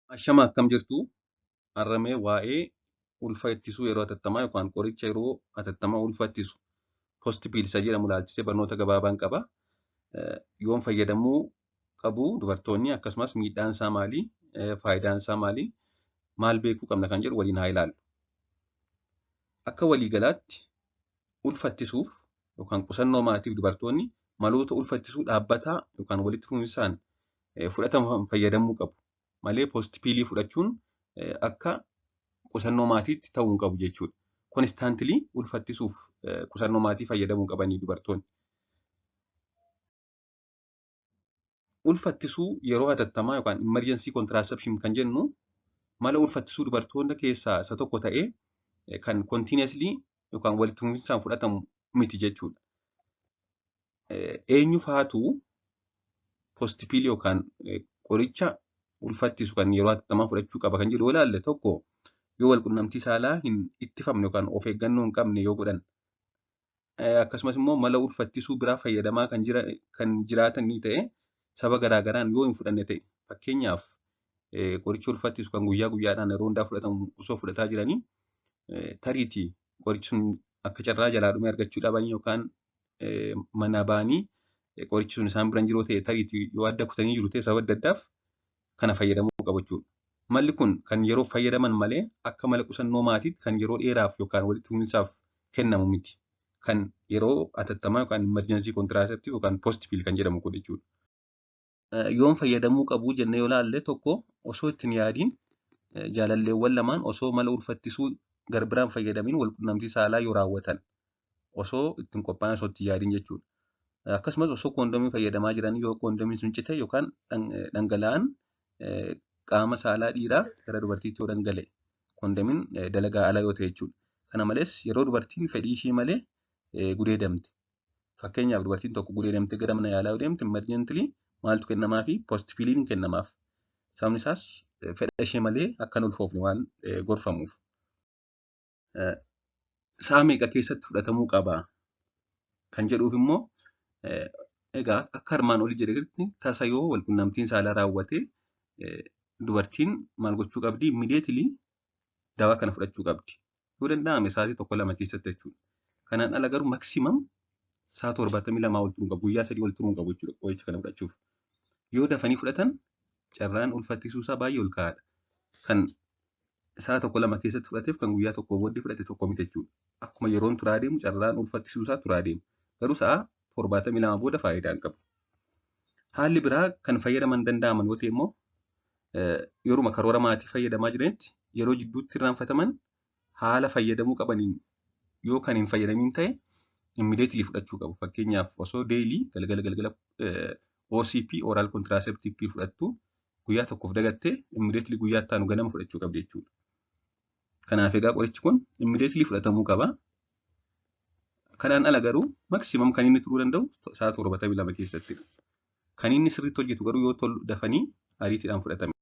Ashama akkam jirtu? Har'a waa'ee ulfa ittisuu yeroo hatattamaa yookaan qoricha yeroo hatattamaa ulfa ittisu post pill isa jedhamu ilaalchisee barnoota gabaabaan qaba. Yoom fayyadamuu qabu dubartoonni, akkasumas miidhaan isaa maali? Faayidaan isaa maali? Maal beekuu qabna kan jedhu waliin haa ilaallu. Akka waliigalaatti ulfa ittisuuf yookaan qusannoo maatiif dubartoonni maloota ulfa ittisuu dhaabbataa yookaan walitti fufinsaan fudhataman fayyadamuu qabu. Malee post piilii fudhachuun akka qusannoo maatiitti ta'uu hin qabu jechuudha. Constantly ulfa ittisuuf qusannoo maatii fayyadamuu qabanii dubartoonni. Ulfa ittisuu yeroo hatattamaa yookaan emergency contraception kan jennu mala ulfa ittisuu dubartoota keessaa isa tokko ta'ee kan continuously yookaan walitti fufinsaan fudhatamu miti jechuudha. Eenyu faatu post piilii yookaan qoricha ulfa ittisu kan yeroo hatattamaa fudhachuu qaba kan jedhu yoo ilaalle, tokko yoo walqunnamtii saalaa hin ittifamne yookaan of eeggannoo hin qabne yoo godhan, akkasumas immoo mala ulfa ittisuu biraa fayyadamaa kan jiraatan ni ta'e saba garaagaraan yoo hin fudhanne ta'e, fakkeenyaaf qoricha ulfa ittisu kan guyyaa guyyaadhaan yeroo hundaa fudhatamu osoo fudhataa jiranii tariitii qorichi sun akka carraa jalaa dhumee argachuu dhabanii yookaan mana ba'anii qorichi sun isaan bira hin jiru ta'e, tariitii yoo adda kutanii jiru ta'e, sababa adda addaaf kana fayyadamuu qabu jechuudha. Malli kun kan yeroo fayyadaman malee akka mala qusannoo maatiitti kan yeroo dheeraaf yookaan walitti fufinsaaf kennamu miti. Kan yeroo hatattamaa yookaan emergency contraceptive yookaan post pill kan jedhamu kun jechuudha. Yoom fayyadamuu qabu jennee yoo ilaalle, tokko osoo ittiin yaadiin jaalalleewwan lamaan osoo mala ulfa ittisuu garbiraan fayyadamiin walqunnamtii saalaa yoo raawwatan, osoo ittiin qophaa'an, osoo ittiin yaadiin jechuudha. Akkasumas osoo koondomii fayyadamaa jiranii yoo koondomiin sun cite yookaan dhangala'aan qaama saalaa dhiiraa gara dubartiitti yoo dhangala'e, koondomiin dalagaa ala yoo ta'e jechuudha. Kana malees yeroo dubartiin fedhii ishee malee gudeedamte. Fakkeenyaaf dubartiin tokko gudeedamtee gara mana yaalaa yoo deemte, emergently maaltu kennamaafi? Post piiliin kennamaaf. Sababni isaas fedha ishee malee akka hin ulfoofne waan gorfamuuf. Sa'a meeqa keessatti fudhatamuu qaba kan jedhuuf immoo, egaa akka armaan olii jedhetti tasa yoo walqunnamtiin saalaa raawwate dubartiin maal gochuu qabdi? Immediately dawaa kana fudhachuu qabdi. Yoo danda'ame sa'aatii tokko lama keessatti jechuudha. Kanaan ala garuu maximum sa'a 72 ol turuu qabu. Guyyaa 3 ol turuu qabu jechuudha qoricha kana fudhachuuf. Yoo dafanii fudhatan carraan ulfa ittisuu isaa baay'ee ol ka'aadha. Kan sa'a tokko lama keessatti fudhateef kan guyyaa tokko booddee fudhate tokko miti jechuudha. Akkuma yeroon turaa deemu carraan ulfa ittisuu isaa turaa deema. Garuu sa'a 72 booda faayidaa hin qabu. Haalli biraa kan fayyadaman danda'aman yoo ta'e immoo, yeruma karoora maatii fayyadamaa jiranitti yeroo jidduutti irraanfataman haala fayyadamuu qabaniin yoo kan hin fayyadamiin ta'e immediately fudhachuu qabu. Fakkeenyaaf osoo daily galgala galgala OCP, oral contraceptive pill, fudhattu guyyaa tokkoof dagattee immediately guyyaa itti aanu ganama fudhachuu qabdi jechuudha. Kanaaf egaa qorichi kun immediately fudhatamuu qaba. Kanaan ala garuu maximum kan inni turuu danda'u sa'a 72 keessattidha. Kan inni sirriitti hojjetu garuu yoo tolu dafanii ariitiidhaan fudhatame.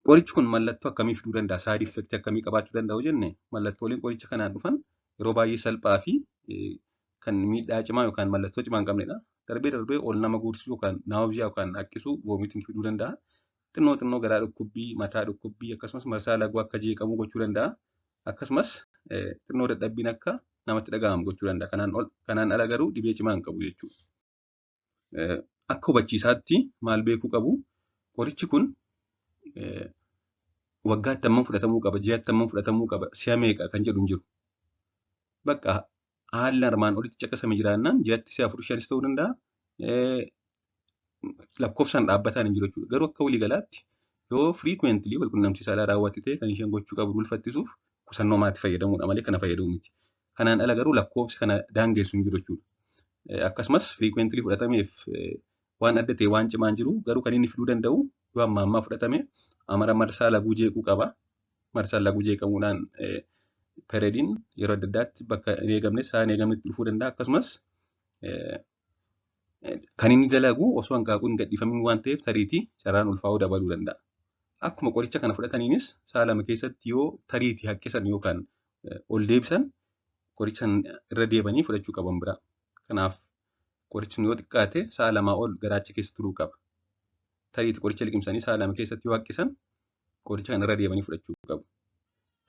Qorichi kun mallattoo akkamii fiduu danda'a? Side effect akkamii qabaachuu danda'u jenne, mallattooleen qoricha kanaan dhufan yeroo baay'ee salphaa fi kan miidhaa cimaa yookaan mallattoo cimaa hin qabnedha. Darbee darbee ol nama guursuu yookaan nausea yookaan haqqisuu, vomiting fiduu danda'a. Xinnoo xinnoo garaa dhukkubbii, mataa dhukkubbii, akkasumas marsaa laguu akka jeeqamuu gochuu danda'a. Akkasumas xinnoo dadhabbiin akka namatti dhaga'amu gochuu danda'a. Kanaan ala garuu dhibee cimaa hin qabu jechuudha. Akka hubachiisaatti maal beekuu qabu? Qorichi kun waggaatti hammam fudhatamuu qaba, ji'atti hammam fudhatamuu qaba, si'a meeqa kan jedhu hin jiru. Bakka haalli armaan olitti caqasame jiraannaan ji'atti si'a afur shanis ta'uu danda'a. Lakkoofsaan dhaabbataan hin jiru jechuudha. Garuu akka waliigalaatti yoo frequently walqunnamtii saalaa raawwatte ta'e kan isheen gochuu qabu ulfa ittisuuf qusannoo maatii fayyadamuudha malee kana fayyadamuu miti. Kanaan ala garuu lakkoofsi kana daangessu hin jiru jechuudha. Akkasumas frequently fudhatameef waan adda ta'e waan cimaan jiru, garuu kan inni fiduu danda'u yoo amma ammaa fudhatame amara marsaa laguu jeequu qaba. Marsaan laguu jeeqamuudhaan periodiin yeroo adda addaatti bakka hin eegamne, sa'a hin eegamnetti dhufuu danda'a. Akkasumas kan inni dalagu osoo hanqaaquun hin gadhiifamin waan ta'eef tariitii carraan ulfaa'uu dabaluu danda'a. Akkuma qoricha kana fudhataniinis sa'a 2 keessatti yoo tariitii haqqisan yookaan ol deebisan qoricha irra deebanii fudhachuu qaban biraa. Kanaaf qorichi sun yoo xiqqaate sa'a 2 ol garaacha keessa turuu qaba. Tariitii qoricha liqimsanii sa'a 2 keessatti yoo haqqisan qoricha kana irra deemanii fudhachuu qabu.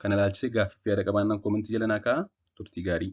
Kana ilaalchisee gaaffii fi yaada qabaannaan koomentii jala naa kaa'aa. Turtii gaarii.